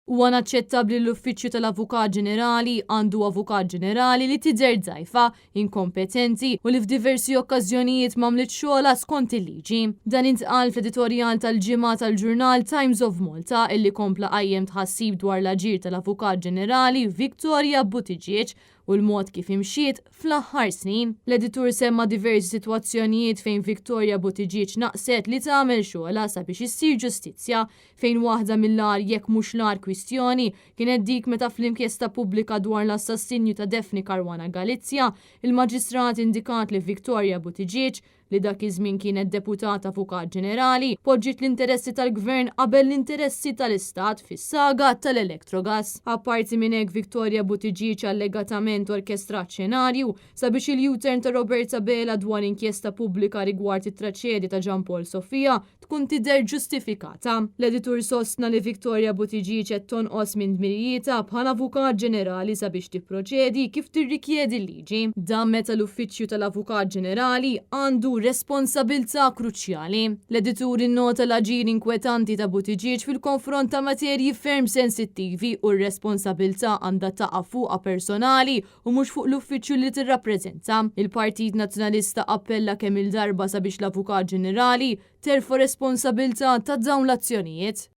Huwa inaċċettabbli li l-Uffiċċju tal-Avukat Ġenerali għandu Avukat Ġenerali li tidher dgħajfa, inkompetenti u li f'diversi okkażjonijiet m'għamlitx xogħolha skont il-liġi. Dan intqal fl-editorjal tal-Ġimgħa tal-ġurnal Times of Malta illi kompla qajjem tħassib dwar l-aġir tal-Avukat Ġenerali Victoria Buttigieg u l-mod kif imxiet fl-aħħar snin. L-editur semma diversi sitwazzjonijiet fejn Victoria Buttigieg naqset li tagħmel xogħolha sabiex issir ġustizzja, fejn waħda mill-agħar jekk mhux l-agħar kwistjoni kienet dik meta fl-inkjesta pubblika dwar l-assassinju ta' Daphne Caruana Galizia, il-Maġistrat indikat li Victoria Buttigieg, li dak iż-żmien kienet Deputat Avukat Ġenerali, poġġiet l-interessi tal-Gvern qabel l-interessi tal-Istat fis-saga tal-Electrogas. Apparti minn hekk, Victoria Buttigieg allegatament orkestrat xenarju sabiex il-U-turn ta' Robert Abela dwar inkjesta pubblika rigward it-traċedja ta' Jean Paul Sofia tkun tidher ġustifikata. L-editur sostna li Victoria Buttigieg qed tonqos minn dmirijietha bħala Avukat Ġenerali sabiex tipproċedi kif tirrikjedi l-liġi. Dan meta l-Uffiċċju tal-Avukat Ġenerali għandu responsabilità kruċjali. L-editur innota l-aġir inkwetanti ta' Buttigieg fil-konfront ta' materji ferm sensittivi u r-responsabilità għandha taqa' fuqha personali u mhux fuq l-uffiċċju li tirrappreżenta. Il-Partit Nazzjonalista appella kemm-il darba sabiex l-Avukat Ġenerali terfa' responsabilità ta' dawn l-azzjonijiet.